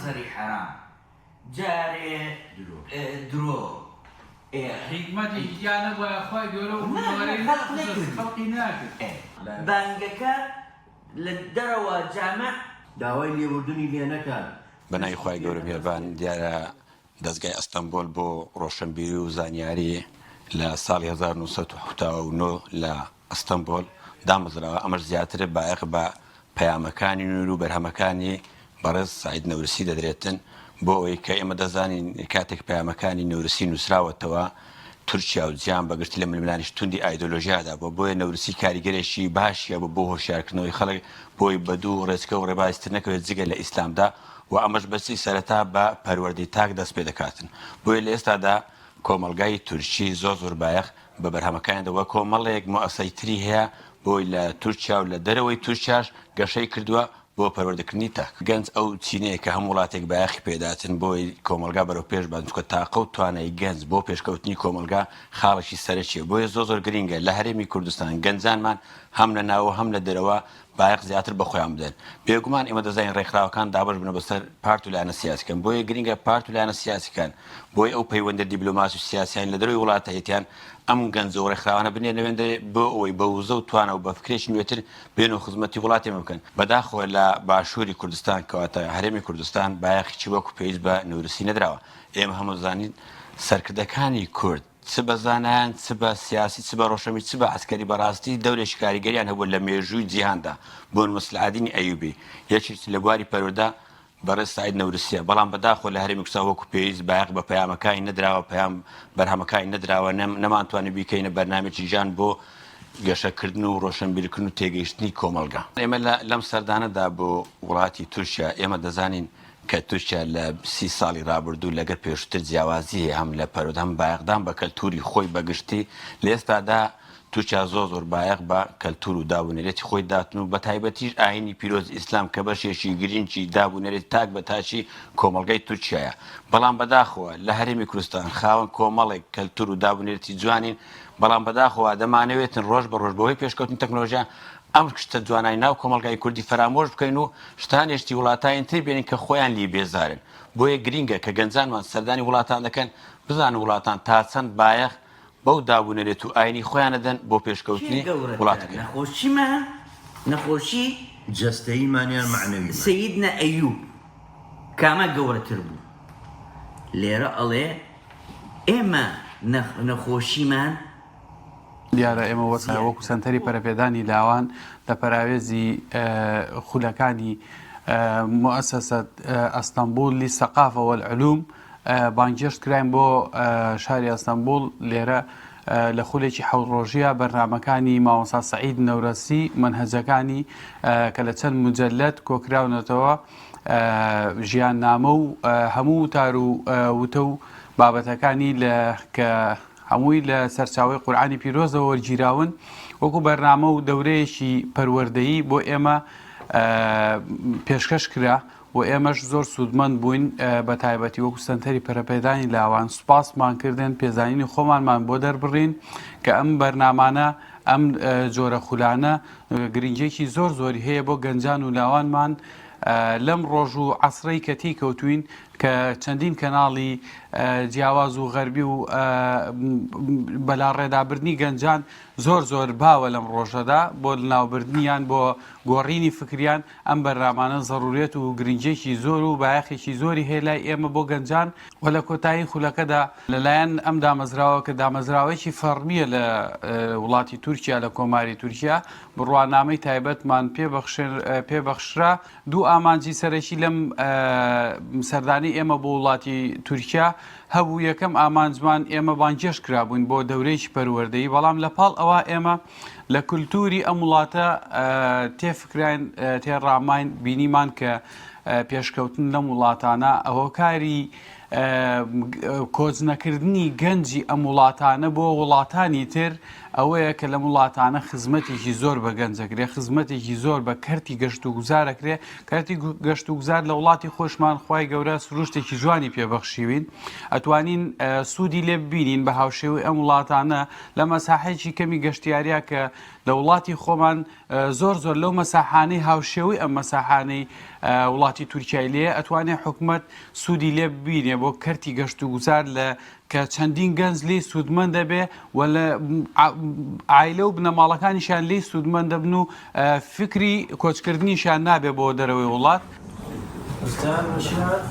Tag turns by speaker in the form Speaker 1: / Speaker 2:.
Speaker 1: نەزەری حەرام جارێ درۆ ئێ.
Speaker 2: حیکمەتێکی تیا نەبوایە خوای گەورە ئەو
Speaker 1: نا نا
Speaker 2: بوونەوەرەی
Speaker 1: خەلق
Speaker 2: نەخستە
Speaker 1: نەکردی.
Speaker 2: خەلقی ناکرد.
Speaker 1: ئێ بانگەکە لە دەرەوە جامع.
Speaker 3: داوای لێبوردنی لێ نەکات.
Speaker 4: بە ناوی خوای گەورە میهرەبان دیارە دەزگای ئەستەنبۆل بۆ ڕۆشنبیری و زانیاری لە ساڵی 1979 لە ئەستەنبۆل دامەزراوە، ئەمەش زیاتر بایەخ بە پەیامەکانی نوور و بەرهەمەکانی بەڕێز سەعید نەورسی دەدرێتن، بۆ ئەوەی کە ئێمە دەزانین کاتێک پەیامەکانی نەورسی نووسراوەتەوە تورکیا و جیهان بە گشتی لە ململانێی توندی ئایدۆلۆژیادا بووە، بۆیە نەورسی کاریگەرێکی باشی هەبوو بۆ هۆشیارکردنەوەی خەڵک بۆی بە دوو ڕێچکە و ڕێبازی تر نەکەوێت جگە لە ئیسلامدا و ئەمەش بە چی سەرەتا بە پەروەردەی تاک دەست پێدەکاتن بۆیە لە ئێستادا کۆمەڵگای تورکی زۆر زۆر بایەخ بە بەرهەمەکانی دەوە کۆمەڵێک موئەسەی تری هەیە بۆی لە تورکیا و لە دەرەوەی تورکیاش گەشەی کردووە بۆ پەروەردەکردنی تاک. گەنج ئەو چینەیە کە هەموو وڵاتێک بایەخی پێداتن بۆی کۆمەڵگا بەرەو پێش بات چونکە تاقە و توانای گەنج بۆ پێشکەوتنی کۆمەڵگا خاڵێکی سەرەکیە بۆیە زۆر زۆر گرینگە لە هەرێمی کوردستان گەنجانمان هەم لە ناوە هەم لە دەرەوە بایەخ زیاتر بە خۆیان بدەن. بێگومان ئێمە دەزانین ڕێکخراوەکان دابەش بوونە بەسەر پارت و لایەنە سیاسیکان، بۆیە گرینگە پارت و لایەنە سیاسیکان بۆی ئەو پەیوەندە دیبلۆماسی و سیاسیان لە دەرەوەی وڵات هەیتیان ئەم گەنج و ڕێکخراوانە بنێرنە وێندەرێ بۆ ئەوەی بە وزە و توانا و بە فکرێکی نوێتر بێن و خزمەتی وڵاتی ئێمە بکەن. بەداخەوە لە باشووری کوردستان کەواتە هەرێمی کوردستان بایەخێکی وەکو پێویست بە نەورسی نەدراوە. ئێمە هەموو دەزانین سەرکردەکانی کورد، چ بە زانایان، چ بە سیاسی، چ بە ڕۆشنبیر، چ بە عەسکەری بەڕاستی دەورێکی کاریگەریان هەبووە لە مێژووی جیهاندا، بۆ نموونە سلعادینی ئەیوبی یەکێکی لە بواری پەروەردە بەڕێز سەعید نەورسیە، بەڵام بەداخەوە لە هەرێمی کوردستان وەکو پێویست بایەخ بە پەیامەکانی نەدراوە، پەیام بەرهەمەکانی نەدراوە، نەمانتوانی بیکەینە بەرنامەیەکی ژیان بۆ گەشەکردن و ڕۆشنبیرکردن و تێگەیشتنی کۆمەڵگا. ئێمە لەم سەردانەدا بۆ وڵاتی تورکیا ئێمە دەزانین کە تورکیا لە سی ساڵی ڕابردوو لەگەر پێشووتر جیاوازی هەیە هەم لە پەروەردە هەم بایەخدان بە کەلتووری خۆی بە گشتی لە ئێستادا تورکیا زۆر زۆر بایەخ بە کەلتوور و داب و نەرێتی خۆی داتن و بە تایبەتیش ئایینی پیرۆزی ئیسلام کە بەشێکی گرینگی داب و نەرێتی تاک بە تاکی کۆمەڵگای تورکیایە بەڵام بەداخەوە لە هەرێمی کوردستان خاوەن کۆمەڵێک کەلتوور و داب و نەرێتی جوانین بەڵام بەداخەوە دەمانەوێتن ڕۆژ بە ڕۆژ بەهۆی پێشکەوتنی تەکنۆلۆژیا ئەم شتە جوانای ناو کۆمەڵگای کوردی فەرامۆش بکەین و شتانێشتی وڵاتانی تر بێنین کە خۆیان لی بێزارن بۆیە گرینگە کە گەنجانمان سەردانی وڵاتان دەکەن بزانن وڵاتان تا چەند بایەخ بەو داب و نەرێت و ئاینی خۆیان ئەدەن بۆ
Speaker 1: کێ
Speaker 4: پێشکەوتنی
Speaker 1: گەورەترە
Speaker 4: وڵاتەکەیان.
Speaker 1: نەخۆشیمان نەخۆشی
Speaker 3: جەستەییمان یان مەعنەویمان؟
Speaker 1: سەیدنا ئەیوب کامە گەورەتر بوو لێرە ئەڵێ ئێمە نەخۆشیمان
Speaker 2: دیارە ئێمە وەکو سەنتەری پەرەپێدانی لاوان لە پەراوێزی خولەکانی موئەسەسە ئەستەنبوڵ للثقافە والعلوم بانگهێشت کراین بۆ شاری ئەستەنبوڵ لێرە لە خولێکی حەوت ڕۆژیە بەرنامەکانی مامۆستا سەعید نەورەسی مەنهەجەکانی کە لە چەند مجەلەد کۆکراونەتەوە ژیاننامە و هەموو وتار و وتە و بابەتەکانی لە کە هەمووی لە سەرچاوەی قورئانی پیرۆزەوە وەرگیراون، وەکو بەرنامە و دەورەیەکی پەروەردەیی بۆ ئێمە پێشکەش کرا و ئێمەش زۆر سوودمەند بووین بە تایبەتی وەکو سەنتەری پەرەپێدانی لاوان سوپاسمان کردن پێزانینی خۆمانمان بۆ دەربڕین کە ئەم بەرنامانە ئەم جۆرە خولانە گرنگیەکی زۆر زۆری هەیە بۆ گەنجان و لاوانمان لەم ڕۆژ و عەسرەی کە تێی کەوتوین کە چەندین کەناڵی جیاواز و غەربی و بەلاڕێدابردنی گەنجان زۆر زۆر باوە لەم ڕۆژەدا بۆ لەناوبردنیان بۆ گۆڕینی فکریان ئەم بەرنامانە زەڕوریەت و گرنگیەکی زۆر و بایەخێکی زۆری هەیە لای ئێمە بۆ گەنجان و لە کۆتایی خولەکەدا لەلایەن ئەم دامەزراوە کە دامەزراوەیەکی فەڕمییە لە وڵاتی تورکیا لە کۆماری تورکیا بڕوانامەی تایبەتمان پێ بەخشرا. دوو ئامانجی سەرەکی لەم سەردانەی ئێمە بۆ وڵاتی تورکیا هەبوو، یەکەم ئامانجمان ئێمە بانگهێشت کرابووین بۆ دەورەیەکی پەروەردەیی، بەڵام لە پاڵ ئەوە ئێمە لە کولتووری ئەم وڵاتە تێفکراین، تێڕاماین، بینیمان کە پێشکەوتن لەم وڵاتانە هۆکاری. کۆچ نەکردنی گەنجی ئەم وڵاتانە بۆ وڵاتانی تر ئەوەیە کە لەم وڵاتانە خزمەتێکی زۆر بە گەنج ئەکرێ، خزمەتێکی زۆر بە کەرتی گەشتوگوزار ئەکرێ، کەرتی گەشتوگوزار لە وڵاتی خۆشمان خوای گەورە سروشتێکی جوانی پێ بەخشیوین ئەتوانین سوودی لێ ببینین بە هاوشێوەی ئەم وڵاتانە لە مەساحەیەکی کەمی گەشتیاریا کە لە وڵاتی خۆمان زۆر زۆر لەو مەساحانەی هاوشێوەی ئەم مەساحانەی وڵاتی تورکیای لێیە ئەتوانێ حکومەت سوودی لێ ببینێ بۆ کەرتی گەشتوگوزار لە کە چەندین گەنج لێی سوودمەند دەبێ و لە عایلە و بنەماڵەکانیشیان لێی سوودمەند دەبن و فکری کۆچکردنیشیان نابێ بۆ دەرەوەی وڵات.